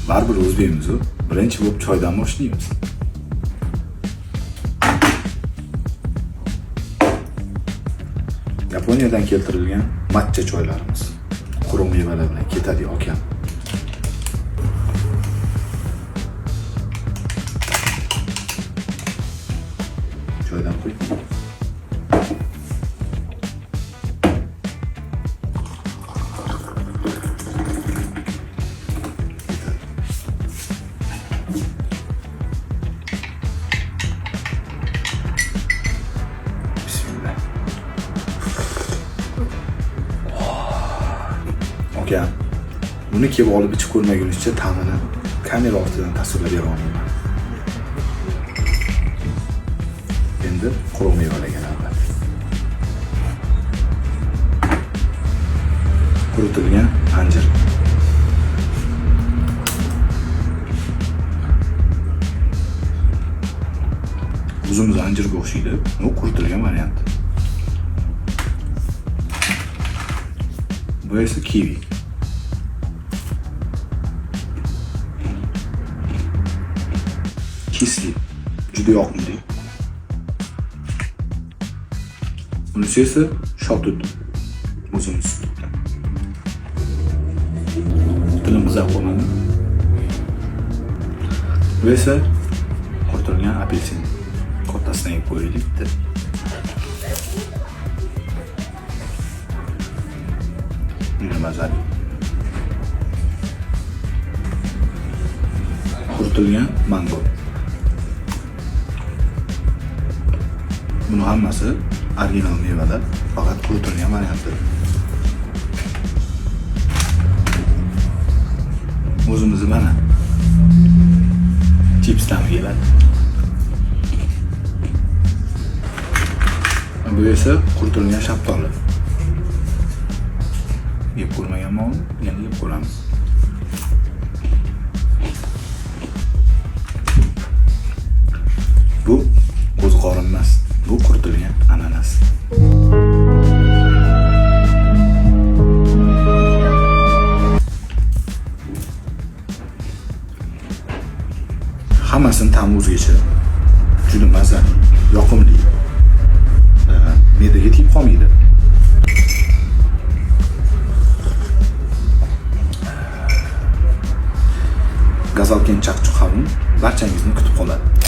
Baribir o'zbekmiz-u, birinchi bo'lib choydan boshlaymiz. Yaponiyadan keltirilgan matcha choylarimiz. Quruq mevalar bilan ketadi akam. Choydan qo'y. Ketadi. Bismillah. Akam, buni kelib olib ichib ko'rmagunizcha ta'mini kamera ortidan tasvirlab bera olmayman. Endi quruq mevalarga navbat. Quritilgan anjir. O'zimiz anjirga o'xshaydi, u quritilgan variant. Bu esa kivi. Кислый, juda yoqimli. Bunisi esa shotut. O'zimiz. Tilim qizarib qolmadi. Bu esa quritilgan apelsin. Kattasidan yeb ko'raylik bitta. Juda mazali. Quritilgan mango. Buni hammasi original mevalar, faqat quritilgan varianti. O'zimizni mana chipsdan keladi. Bu esa quritilgan shaftoli. Yeb ko'rmaganman uni, endi yeb ko'ramiz. Bu qo'ziqorin emas, bu quritilgan ananas. Hammasini ta'mi o'zgacha. Juda mazali, yoqimli. Me'daga tegib qolmaydi. Gazalkent Chaqchuq Xavun barchangizni kutib qoladi.